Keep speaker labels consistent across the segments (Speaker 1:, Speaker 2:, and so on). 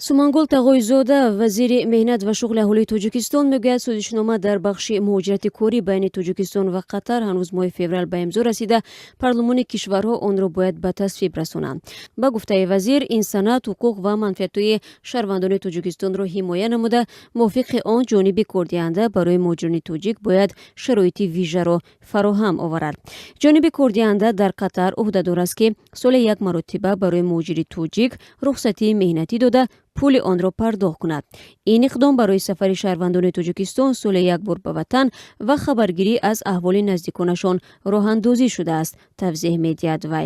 Speaker 1: Сумангул Тағоизода, вазири меҳнат ва шуғли аҳолии Тоҷикистон, мегӯяд, созишнома дар бахши муҳоҷирати корӣ байни Тоҷикистон ва Қатар ҳанӯз моҳи феврал ба имзо расида, парлумони кишварҳо онро бояд ба тасвиб расонанд. Ба гуфтаи вазир, ин санад ҳуқуқ ва манфиатҳои шаҳрвандони Тоҷикистонро ҳимоя намуда, мувофиқи он ҷониби кордиҳанда барои муҳоҷирони тоҷик бояд шароити вижаро фароҳам оварад. Ҷониби кордиҳанда дар Қатар ӯҳдадор аст, ки соли як маротиба барои муҳоҷири тоҷик рухсатии меҳнатӣ дода, пули онро пардохт кунад. Ин иқдом барои сафари шаҳрвандони Тоҷикистон соли як бор ба ватан ва хабаргирӣ аз аҳволи наздиконашон роҳандозӣ шудааст, тавзеҳ медиҳад вай.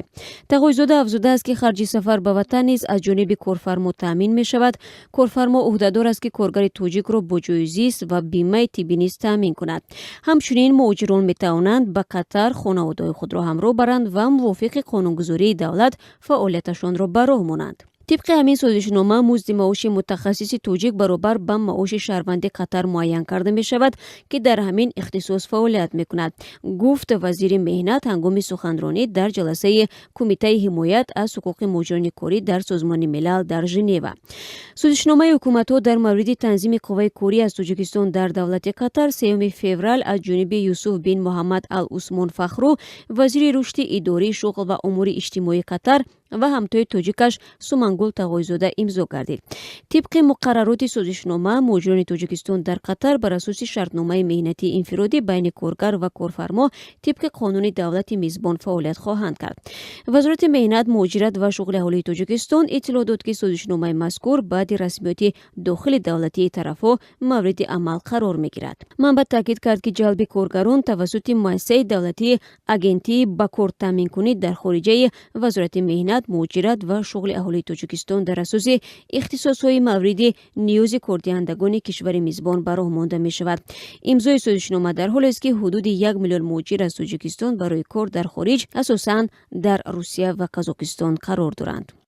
Speaker 1: Тағоизода афзудааст, ки харҷи сафар ба ватан низ аз ҷониби корфармо таъмин мешавад. Корфармо ӯҳдадор аст, ки коргари тоҷикро бо ҷои зист ва бимаи тиббӣ низ таъмин кунад. Ҳамчунин муҳоҷирон метавонанд ба Қатар хонаводаҳои худро ҳамроҳ баранд ва мувофиқи қонунгузории давлат фаъолияташонро ба роҳ монанд. Тибқи ҳамин созишнома, музди маоши мутахассиси тоҷик баробар ба маоши шаҳрванди Қатар муайян карда мешавад, ки дар ҳамин ихтисос фаъолият мекунад, гуфт вазири меҳнат ҳангоми суханронӣ дар ҷаласаи Кумитаи ҳимоят аз ҳуқуқи муҳоҷирони корӣ дар Созмони Милал дар Женева. Созишномаи ҳукуматҳо дар мавриди танзими қувваи корӣ аз Тоҷикистон дар давлати Қатар 3 феврал аз ҷониби Юсуф бин Муҳаммад Ал Усмон Фахру, вазири рушди идории шуғл ва умури иҷтимоии Қатар, ва ҳамтои тоҷикаш Сумангул Тағоизода имзо гардид. Тибқи муқаррароти созишнома, муҳоҷирони Тоҷикистон дар Қатар бар асоси шартномаи меҳнатии инфиродӣ байни коргар ва корфармо тибқи қонуни давлати мизбон фаъолият хоҳанд кард. Вазорати меҳнат, муҳоҷират ва шуғли аҳолии Тоҷикистон иттилоъ дод, ки созишномаи мазкур баъди расмиёти дохили давлатии тарафҳо мавриди амал қарор мегирад. Манбаъ таъкид кард, ки ҷалби коргарон тавассути муассисаи давлатии Агентии ба кор таъминкунӣ дар хориҷаи Вазорати меҳнат, муҳоҷират ва шуғли аҳолии Тоҷикистон дар асоси ихтисосҳои мавриди ниёзи кордиҳандагони кишвари мизбон ба роҳ монда мешавад. Имзои созишнома дар ҳолест, ки ҳудуди 1 миллион муҳоҷир аз Тоҷикистон барои кор дар хориҷ, асосан дар Русия ва Қазоқистон, қарор доранд.